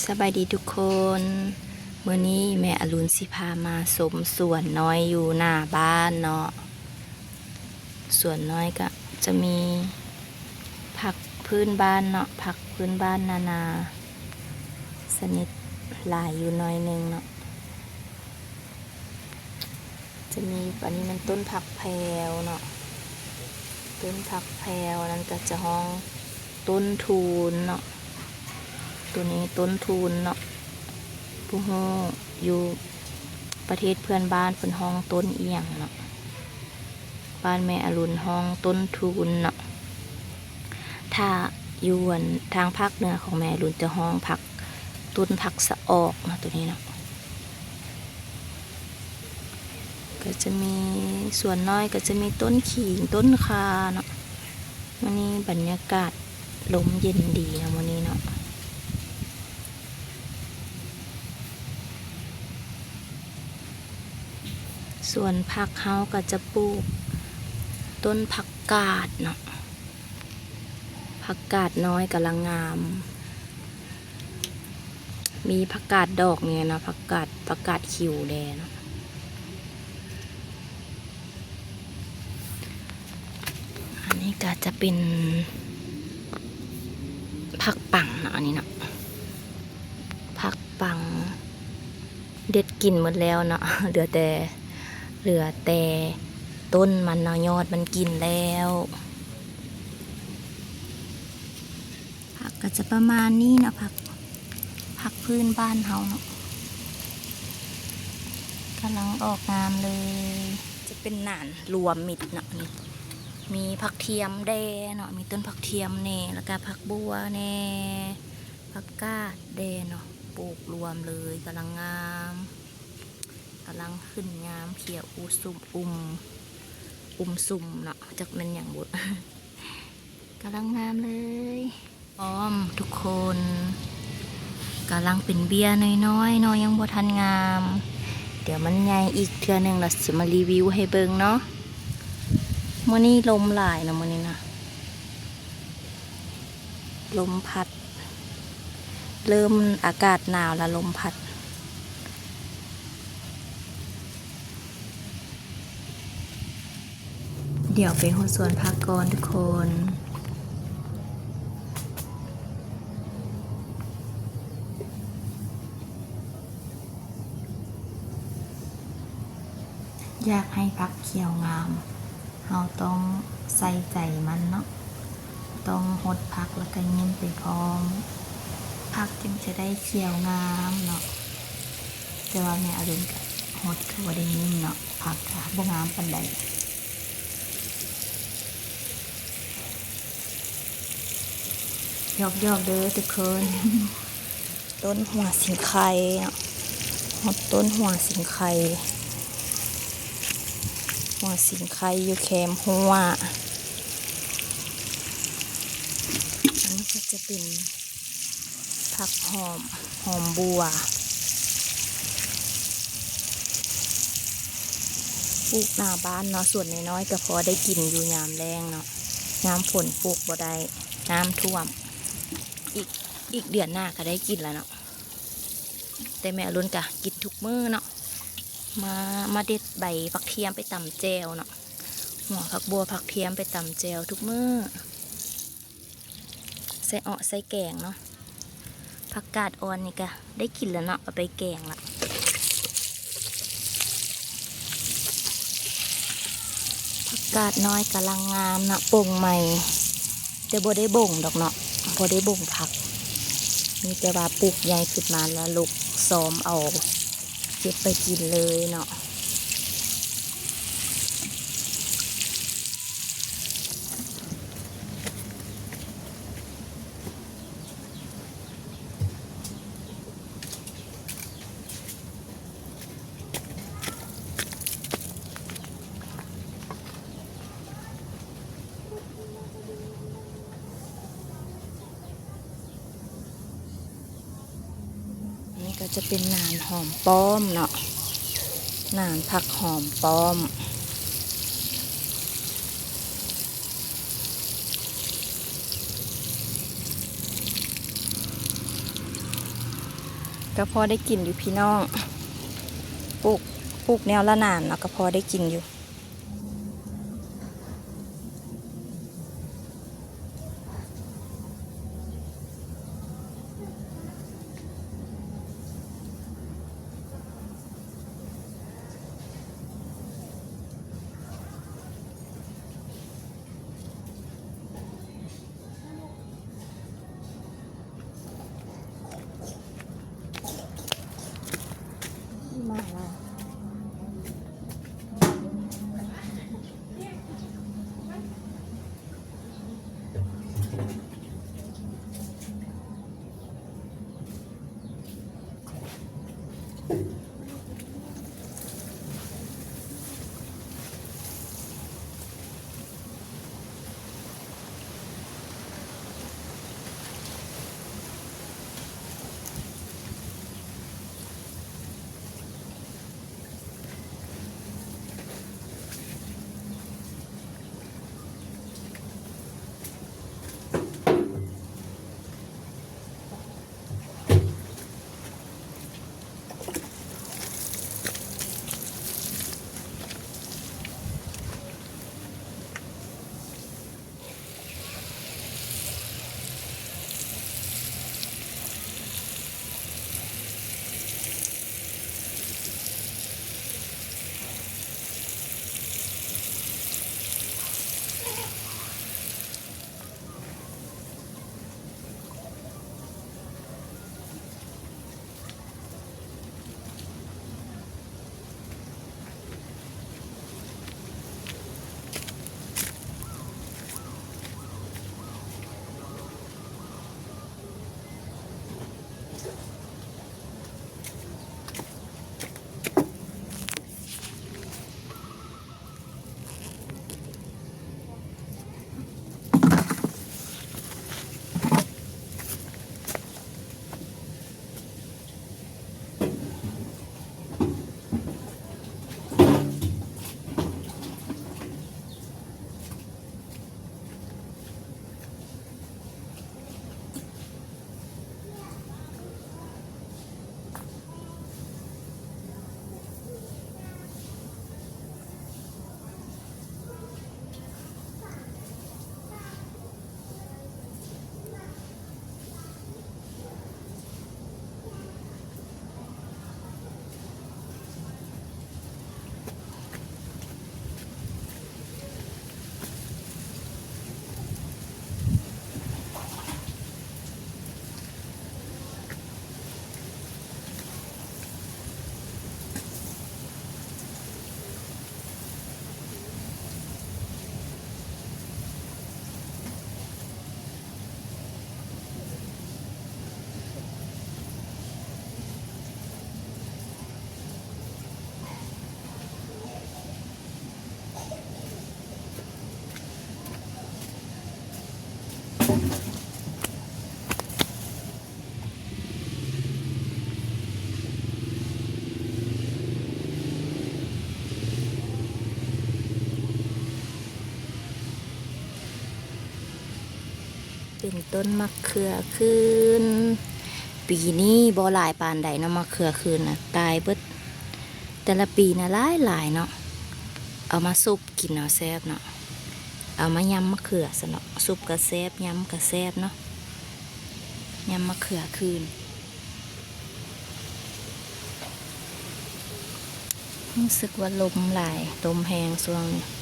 ສະບາຍດີທຸກຄົນ, ມື້ນີ້ແມ່ອະລຸນຊິພາມາຊົມສວນນ້ອຍຢູ່ໜ້າບ້ານເນາະ. ສວນນ້ອຍກະຈະມີຜັກພື້ນບ້ານເນາະ, ຜັກພື້ນບ້ານນານາຊະນິດ ຫຼາຍຢູ່ໜ້ອຍໜຶ່ງເນາະ. ຈະມີ ອັນນີ້ແມ່ນຕົ້ນຜັກແພວເນາະ, ຕົ້ນຜັກແພວ ອັນນັ້ນກະຈະຮ້ອງຕົ້ນທູນເນາະ, ໂຕນີ້ຕົ້ນທູນເນາະ, ບໍ່ຮູ້ຢູ່ປະເທດເພື່ອນບ້ານເພິ່ນຮ້ອງຕົ້ນອີ່ຫຍັງເນາະ. ບ້ານແມ່ອະລຸນຮ້ອງຕົ້ນທູນເນາະ, ຖ້າຢູ່ອັນທາງພາກເໜືອຂອງແມ່ອະລຸນຈະຮ້ອງຜັກ ຕົ້ນຜັກສະອອກເນາະ ໂຕນີ້ເນາະ. ກະຈະມີ ສວນນ້ອຍກະຈະມີຕົ້ນຂີງ ຕົ້ນຂ່າເນາະ. ມື້ນີ້ບັນຍາກາດລົມເຢັນດີເນາະ ມື້ນີ້ເນາະ. ສວນຜັກເຮົາກະຈະປູກຕົ້ນຜັກກາດເນາະ, ຜັກກາດນ້ອຍກຳລັງງາມ, ມີຜັກກາດດອກນີ້ນະ, ຜັກກາດ ຜັກກາດຂິວແດ່ເນາະ. ອັນນີ້ກະຈະເປັນຜັກປັງເນາະ, ອັນນີ້ເນາະ ຜັກປັງ ເດັດກິນໝົດແລ້ວເນາະ, ເຫຼືອແຕ່ ເຫຼືອແຕ່ຕົ້ນມັນເນາະ, ຍອດມັນກິນແລ້ວ. ຜັກກະຈະປະມານນີ້ເນາະ, ຜັກ ຜັກພື້ນບ້ານເຮົາເນາະ, ກຳລັງອອກງາມເລີຍ. ຈະເປັນໜານລວມມິດເນາະ, ນີ້ ມີຜັກທຽມແດ່ເນາະ, ມີຕົ້ນຜັກທຽມແດ່ ແລ້ວກະຜັກບົ່ວແດ່ ຜັກກາດແດ່ເນາະ, ປູກລວມເລີຍ ກຳລັງງາມ ກຳລັງຂຶ້ນງາມ ຂຽວອຸຊຸ່ມ ອຸ່ມ ອຸ່ມຊຸ່ມເນາະ, ຈັກແມ່ນຫຍັງບຸ ກຳລັງງາມເລີຍ. ພ້ອມທຸກຄົນ ກຳລັງເປັນເບ້ຍນ້ອຍໆເນາະ, ຍັງບໍ່ທັນງາມ, ດຽວມັນໃຫຍ່ອີກເທື່ອໜຶ່ງ ແລ້ວຊິມາຣີວິວໃຫ້ເບິ່ງເນາະ. ມື້ນີ້ລົມຫຼາຍເນາະ ມື້ນີ້ນະ ລົມພັດ ເລີ່ມອາກາດໜາວລະ ລົມພັດ. ດຽວໄປຮອດສວນຜັກກ່ອນທຸກຄົນ. ຢາກໃຫ້ຜັກຂຽວງາມ ເຮົາຕ້ອງໃສ່ໃຈມັນເນາະ, ຕ້ອງຫົດຜັກແລ້ວກະຍິ້ມໄປພ້ອມ, ຜັກຈຶ່ງຈະໄດ້ຂຽວງາມເນາະ. ແຕ່ວ່າແມ່ອະລຸນກະຫົດກະບໍ່ໄດ້ຍິ້ມເນາະ, ຜັກກະບໍ່ງາມປານໃດ. ຢອກໆເດີທຸກຄົນ. ຕົ້ນຫົວສີໄຄເນາະ, ຮອດຕົ້ນຫົວສີໄຄ, ຫົວສີໄຄຢູ່ແຄມຮົ້ວ. ອັນນີ້ກະຈະເປັນຜັກຫອມ ຫອມບົ່ວ ປູກໜ້າບ້ານເນາະ, ສວນນ້ອຍໆ ກະພໍໄດ້ກິນຢູ່ຍາມແລ້ງເນາະ, ຍາມຝົນປູກບໍ່ໄດ້ ນ້ຳຖ້ວມ. ອີກ ອີກເດືອນໜ້າກະໄດ້ກິນລະເນາະ. ແຕ່ແມ່ອະລຸນກະກິນທຸກມື້ເນາະ, ມາ ມາເດັດໃບຜັກທຽມໄປຕຳແຈ່ວເນາະ, ຫົວຜັກບົ່ວຜັກທຽມໄປຕຳແຈ່ວທຸກມື້ ໃສ່ເອາະໃສ່ແກງເນາະ. ຜັກກາດອ່ອນນີ້ກະໄດ້ກິນລະເນາະ, ເອົາໄປແກງລະ. ຜັກກາດນ້ອຍກຳລັງງາມເນາະ, ປົ່ງໃໝ່ ແຕ່ບໍ່ໄດ້ບົ່ງດອກເນາະ, ບໍ່ໄດ້ບົ່ງຜັກ, ມີແຕ່ວ່າປູກໃຫຍ່ຂຶ້ນມາລະລຸກຊອມເອົາ ເກັບໄປກິນເລີຍເນາະ. ອັນນີ້ກະຈະເປັນໜານຫອມປ້ອມເນາະ, ໜານຜັກຫອມປ້ອມ. ກໍພໍໄດ້ກິນຢູ່ພີ່ນ້ອງ ປູກ ປູກແນວລະໜາມເນາະ ກໍພໍໄດ້ກິນຢູ່. ເປັນຕົ້ນມະເຂືອຂືນ ປີນີ້ບໍ່ຫຼາຍປານໃດເນາະ ມະເຂືອຂືນນະ ຕາຍເບິດ. ແຕ່ລະປີນະຫຼາຍໆເນາະ ເອົາມາຊຸບກິນເອົາແຊບເນາະ ເອົາມາຍຳມະເຂືອຊັ້ນເນາະ ຊຸບກະແຊບ ຍຳກະແຊບເນາະ ຍຳມະເຂືອຂືນ. ຮູ້ສຶກວ່າລົມຫຼາຍ ລົມແຮງຊ່ວງນີ້.